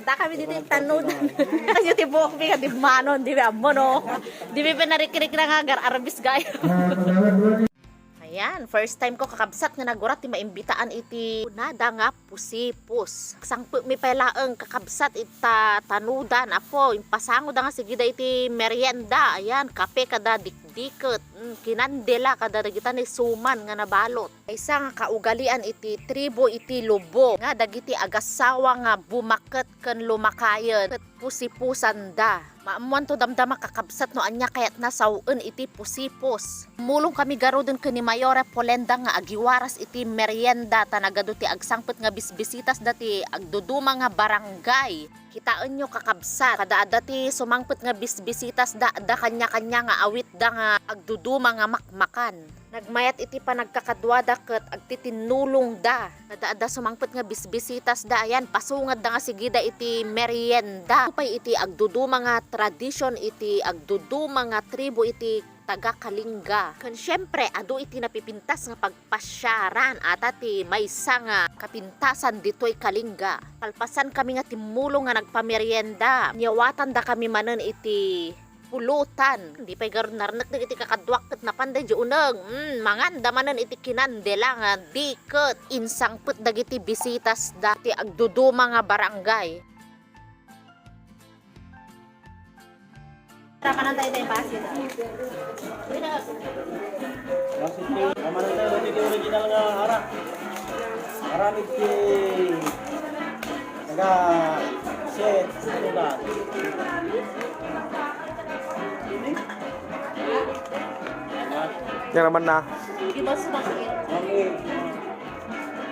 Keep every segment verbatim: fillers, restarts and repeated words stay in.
Ta kami ditoy tanudan. Kasi ti buhok mi, kadi manon, di mi ammo, no? Di mi pinarikrik na nga, gar-arbis, guys. Ayan, first time ko, kakabsat, nga nagurat ti maimbitaan iti kunada nga pusipos. Sangpet mi pay laeng, kakabsat, ita tanudan, apo, impasangoda nga sigida iti merienda. Ayan, kape kada dikdiket, mm, kinandela kada dagita ni suman nga nabalot. Maysa nga kaugalian iti tribo iti Lobo nga dagiti agassawa nga bumaket ken lumakayen ket pusipusanda. Maammoanto damdama, kakabsat, no ania kayatna sawen iti pusipos. Mulong kami garuden ken ni Mayora Polenda nga agiwaras iti merienda ta nagadu ti agsangpet nga bisbisitasda ti agduduma nga barangay. Kitaenyo, kakabsat, kada adda ti sumangpet nga bisbisitasda, adda kania-kania nga awitda nga agduduma nga makmakan. Nagmayat iti panagkakaduada ket agtitinnulongda. Kada adda sumangpet nga bisbisitasda, ayan, pasungadda nga sigida iti merienda. Adu pay iti agduduma nga tradision iti agduduma nga tribo iti taga Kalinga. Ken siempre, adu iti napipintas nga pagpasiaran, ata ti maysa nga kapintasan ditoy Kalinga. Kalpasan kami nga timmulong nga nagpamerienda, niawatanda kami manen iti pulutan. Di pay garud narnek dagiti kakaduak ket napanda idiay uneg. Mm, manganda manen iti kinandela nga di ket insangpet dagiti bisitasda ti agduduma nga barangay. Tara, kanan tayo tayo basin. Basin tayo, kanan tayo, ito original nga ara. Aramid ti taga set, ano ba? Nga naman na. Di ba sumakit?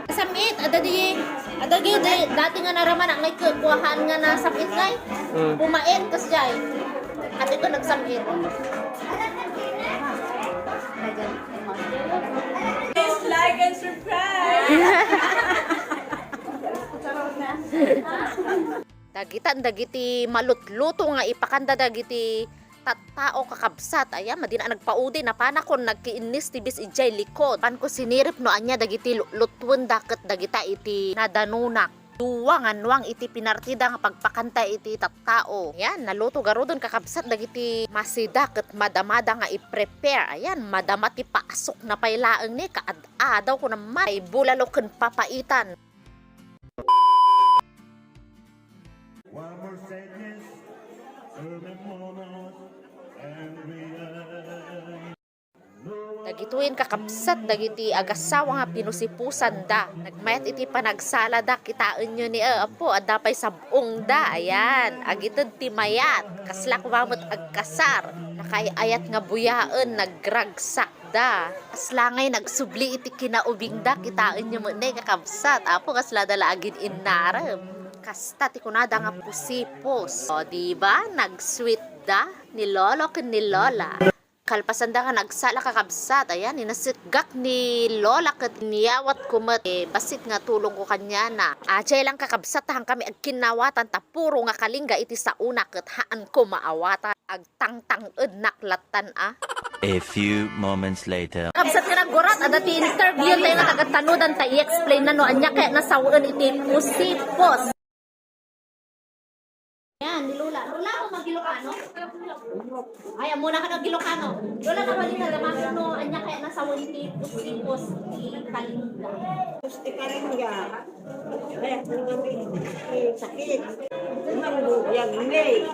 Ang Sam-it, adda di, adda di, di, dati nga naramanak nga ikkukuahan nga nasam-it, ngay. Mm. Pumain, kasjay. Ati ko nagsam-it. Please like and subscribe. Dagitan dagiti malutluto nga ipakanda dagiti tattao, kakabsat. Ayan, madina nagpaudi, napanakon nagkiinnis ti bis idiay likod. Panko sinirip no ania dagiti lu-, lutuen daket dagita iti nadanunak. Dua nga nuang iti pinartida nga pagpakanta iti tattao. Ayan, naluto garuden, kakabsat, dagiti masida ket madamada nga i-prepare. Ayan, madama ti pasok na pay laeng ni kaad-adaw ko naman. Ay bulalo ken papaitan. Dagitoyen kakabsat dagiti agassawa nga pinusipusanda. Nagmayat iti panagsalada, kitaenyo ni, eh, apo, adda pay sab-ongda. Ayan, agited ti mayat. Kasla koma met agkasar. Nakaay-ayat nga buyaen, nagragsak da. Kasla ngay nagsubli iti kinaubingda, kitaenyo met ni kakabsat. Apo, kasla da la agin-innarem. Kasta ti kunada nga pusipos. O, di ba? Nag-sweet da ni lolo ken ni lola. Kalpasanda nga nagsala, kakabsat. Ayan, inasikgak ni lola ket inyawatko met. Eh, bassit nga tulongko kaniana. Adiay lang, kakabsat, ta hankami agkinnawatan ta puro nga Kalinga iti saona ket haanko maawatan. Agtangtang-ednak lattan a. A few moments later. Kabsat nga naggurat, adda ti interview tayo nga taga-Tanudan ta i-explain na no ania kayatna sawen iti pusipos. Yan, ni Lola. Lola, ako mag-Ilocano? Ay, amo na ka nag-Ilocano. Lola, kabali na lamang no ania kayatna sawen iti pusipos ti Kalinga. Pusti Kalinga. Ay, ang dami. Eh, sakit. Ang lubiyag ni.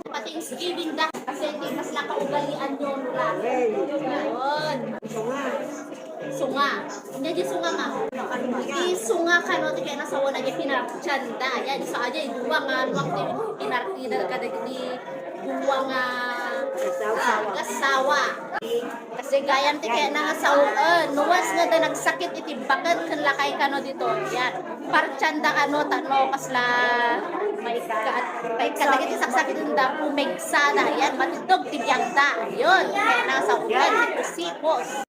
Pa-Thanksgiving da. Kasi di mas nakaugalian yun, Lola. Ay. Yun. Sunga. Sunga. Hindi di sunga, ma. Di sunga kano, ti kayatna sawen, iti pinartianda. Yan, so, aja, dua nga, luwag ti pinartida kadagiti dua nga, ah, agassawa. Kasi gayam ti kayatna nga sawen, no once nga da nagsakit iti baket ken lakay kano dito, yan. Partianda kano, ta no, kasla maikkat, maikkat dagiti saksakit da, pumigsa da, yan, matindog ti biagda. Yun, kayatna nga sawen, ti pusipos.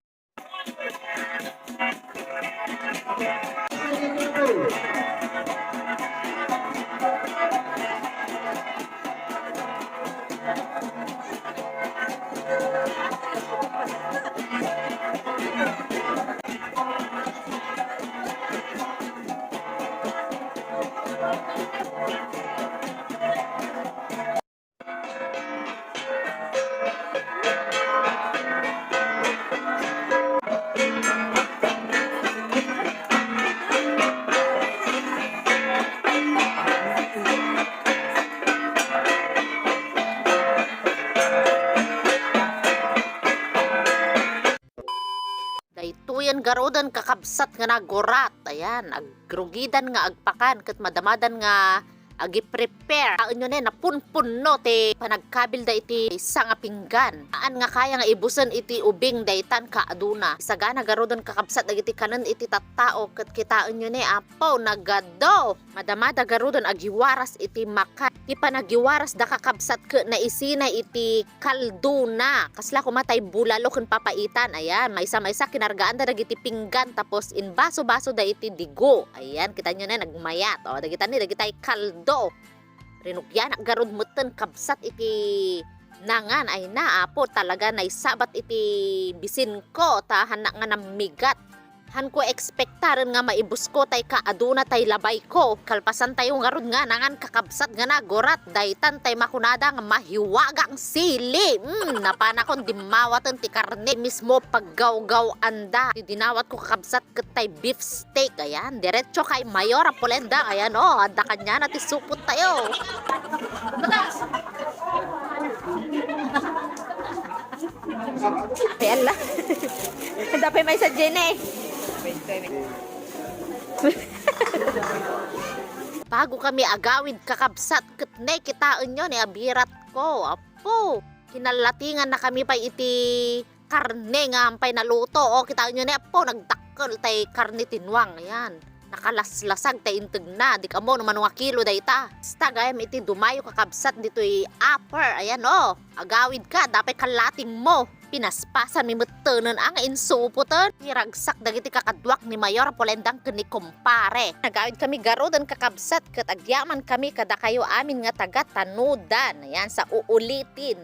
Uyan garuden kakabsat nga nagurat. Ayan, agrugidan nga agpakan ket madamadan nga agi-prepare. Aenyo ne, napunpunno ti panagkabilda iti maysa nga pinggan. Saan nga kaya nga ibusen iti ubing daytan kaaduna. Sagana garuden kakabsat dagiti kanen iti tattao ket kitaenyo ne, apo, nagado. Madamada garuden agiwaras iti makan. Ti panagiwarasda kakabsat ket naisina iti kaldona. Kasla koma tay bulalo ken papaitan. Ayan, maysa-maysa kinargaanda dagiti pinggan tapos inbaso-basoda iti digo. Ayan, kitaenyo ne, nagmayat. O, dagita ni, dagitay kaldo. Rinugianak garud metten kabsat iti nangan. Ay na, apo, talaga naisabat iti bisinko ta hannak nga nammigat. Hanko ekspektaren nga maibusko tay kaaduna tay labayko. Kalpasan tayo ngarud nga nangan kakabsat nga nagurat. Daytan tay makunada nga mahiwagang sili. Mm, napanakon dimmawaten ti karne mismo paggawgawanda. Ti dinawat ko kakabsat ket tay beef steak. Ayan, diretso kay Mayor Apolendang. Ayan, oh, adda kaniana ti supot tayo. Bella. Dapay may sa Jenny. Bago kami agawid kakabsat ket ne, kitaenyo ne, abirat ko. Apo, kinalatingan na kami pay iti karne nga ampay naluto. O, kitaenyo ne, apo, nagdakkel tay karne ti nuang. Ayan. Nakalaslasag tay integna. Di kamo no mano nga kilo dayta. Basta gayam iti dumayo kakabsat ditoy upper. Ayan, o. Agawid ka, dapay kalating mo. Pinaspasan mi mettenen a nga insupoten. Iragsak dagiti kakaduak ni Mayor Polendang ken ni Kompare. Nagawid kami garuden kakabsat ket agyaman kami kadakayo amin nga taga Tanudan. Ayan, sa uulitin.